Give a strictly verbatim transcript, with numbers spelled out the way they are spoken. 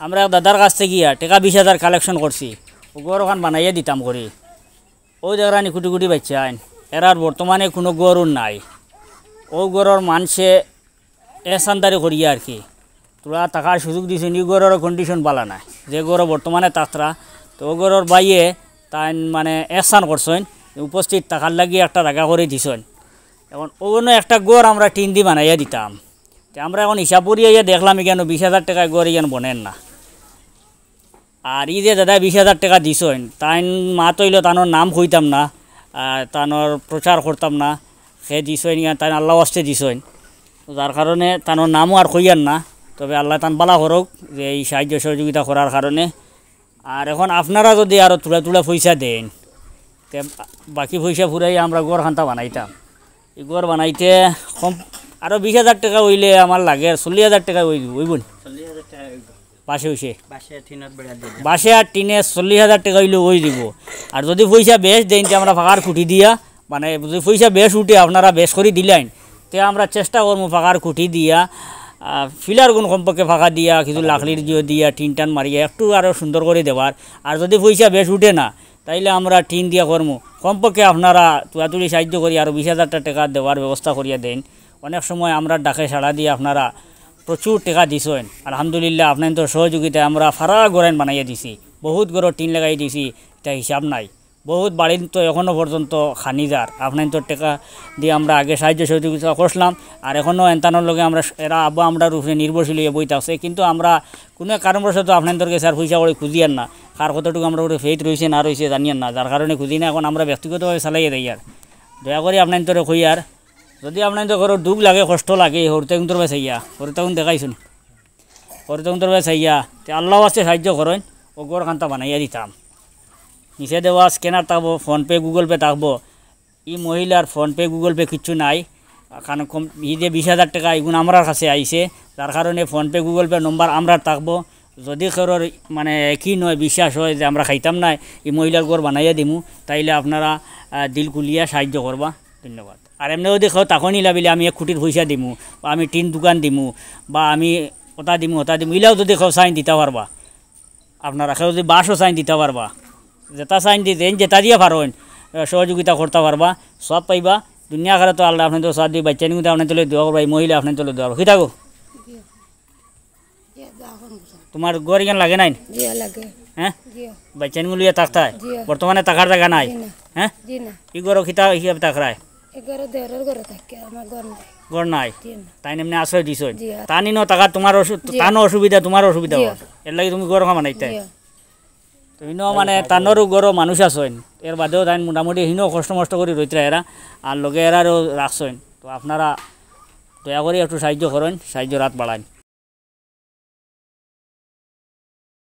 আমরা এক দাদার কাছ থাকি গিয়া টেকা বিশ হাজার কালেকশন করছি, অউ ঘর অখান বানাইয়া দিতাম করি। অউ দেখরানি কুটি কুটি বাইচ্চাইন, এরার বর্তমানে কুনু ঘরও নাই। অউ ঘরর মানষে এহসানদারি করিয়া আর কি, থুড়া থাকার সুযোগ দিছইন। ই ঘরর কন্ডিশন ভালা নায়, যে ঘরো বর্তমানে থাকতরা, তো অউ ঘরর ভাইয়ে তাইন মানে এহসান করছইন, উপস্থিত থাকার লাগি একটা জাগা করি দিছইন। এখন অউ অন্য একটা ঘর আমরা টিন দি বানাইয়া দিতাম। তে আমরা এখন হিসাব করিয়া ইয়া দেখলাম, ইখানো বিশ হাজার টেকায় ঘর ইখান বনের না। আর ই যে দাদায় বিশ হাজার টেকা দিছইন, তাইন মাত অইলো তানর নাম কইতাম না, আর তানর প্রচার করতাম না, কে দিছইন ইখান তাইন আল্লাহ ওয়াস্তে দিছইন, যার কারণে তানর নামও আর কইয়ার না। তবে আল্লায় তান ভালা করউক যে ই সাহায্য সহযোগিতা করার কারণে। আর এখন আপনারা যুদি আরো থুড়া থুড়া পয়সা দেইন, তে বাকি পয়সা ফুরাইয়া আমরা ঘর খান্তা বানাইতাম। ই ঘর বানাইতে কম আরো বিশ হাজার টেকা অইলে আমার লাগে, চল্লিশ হাজার টেকা অই-, অইবো নি? বাঁশে অইছে। বাঁশে আর টিনে চল্লিশ হাজার টেকা অইলে অই দিবো। আর যুদি পয়সা বেশ দেইন, তে আমরা পাকার খুঁটি দিয়া, মানে, যুদি পয়সা বেশ উঠে, আপনারা বেশ করি দিলাইন, তে আমরা চেষ্টা করমু পাকার খুঁটি দিয়া, আহ, পিলার গুন কমপক্ষে পাকা দিয়া, কিছু লাকড়ির জিও দিয়া, টিন টান মারিয়া একটু আরো সুন্দর করি দেওয়ার। আর যুদি পয়সা বেশ উঠে না, তাইলে আমরা টিন দিয়া করমু। কমপক্ষে আপনারা তুড়াতুড়ি সাহায্য করি আরো বিশ হাজারটা টেকা দেওয়ার ব্যবস্থা করিয়া দেইন। অনেক সময় আমরার ডাকে সাড়া দিয়া আপনারা প্রচুর টেকা দিছইন। আলহামদুলিল্লাহ, আপনাইনতর সহযোগিতায় আমরা ফারা ঘরাইন বানাইয়া দিছি, বহুত ঘরো টিন লাগাই দিছি, ইতা হিসাব নাই। বহুত বাড়িত তো এখনো পর্যন্ত খানি যার। আপনাইনতর টেকা দি আমরা আগে সাহায্য সহযোগিতা করছিলাম, আর এখনো এনতানর লগে আমরা, এরা আব্বা আমরার উপরে নির্ভরশীল অইয়া বই থাকছে, কিন্তু আমরা কুনু এক কারণবশত আপনাইনতর গেছে আর পয়সা কড়ি খুজিয়ার না। কার কতটুকু আমরার উপরে faith রইছে না রইছে জানিয়ার না, যার কারণে খুজি না। এখন আমরা ব্যক্তিগতভাবে চালাইয়া যাইয়ার। দয়া করি আপনাইনতরে কইয়ার, যুদি আপনাইনতর ঘরো দুখ লাগে, কষ্ট লাগে, হরুতাইন্তর বায় চাইয়া, হরুতাইন দেখাইছইন, হরুতাইন্তর বায় চাইয়া, তে আল্লাহ ওয়াস্তে সাহায্য করইন, অউ ঘর খান্তা বানাইয়া দিতাম। নিচে দেওয়া scanner থাকবো, PhonePe, Google Pay থাকবো। ই মহিলার PhonePe, Google Pay কিচ্ছু নাই, কারণ কম, ই যে বিশ হাজার টেকা ইগুন আমরার কাছে আইছে, যার কারণে PhonePe, Google Pay নম্বর আমরার থাকবো। যুদি কেউরর মানে একই নয়, বিশ্বাস অয় যে আমরা খাইতাম না, ই মহিলার ঘর বানাইয়া দিমু, তাইলে আপনারা, আহ, দিল খুলিয়া সাহায্য করবা। ধন্যবাদ। আর এমনে যুদি কেউ থাকইন ইলা বিলে আমি এক খুঁটির পয়সা দিমু, বা আমি টিন দোকান দিমু, বা আমি ওটা দিমু, ওটা দিমু, ইলাও যুদি কেউ চাইন দিতা পারবা। আপনারা কেউ যুদি বাঁশও চাইন দিতা পারবা, যেটা চাইন দি-, যেন যেটা দিয়া পারইন, আহ, সহযোগিতা করতা পারবা, সওয়াব পাইবা। দুনিয়া আখেরাতো আল্লায় আপনাইনতর সওয়াব দিবা, বাচ্চাইন কিন্তু আপনাইনতর লাগি দোয়া করবা, ই মহিলা আপনাইনতর লাগি দোয়া করবা। কিতা গো? জি। জি, দোয়া করুন। তুমার ঘর ইখান লাগে নাইন? জি, লাগে। হ্যাঁ? জি। বাচ্চাইন গুলো ইয়া থাকতায়? জি। বর্তমানে থাকার জাগা নাই? জি না। হ্যাঁ? জি না। ই ঘরো কিতা হিসাবে থাকরায়? ই ঘরো দেওরর ঘরো থাকি, আমার ঘর নাই। ঘর নাই? জি না। তাইন এমনে আশ্রয় দিছইন? জি। তান ইনো থাকা তুমার অসু-, জি। তানও অসুবিধা, তুমারও অসুবিধা জি। অর। এরলাগি তুমি ঘর খান বানাইতায়? জি। তো ইনো মানে তানরও ঘরো মানুষ আছইন, এর বাদেও তাইন মোটামুটি হিনো কষ্ট মষ্ট করি রইতরা এরা, আর লগে এরারও রাখছইন। তো আপনারা দয়া করি একটু সাহায্য করইন, সাহায্যর আত বাড়াইন।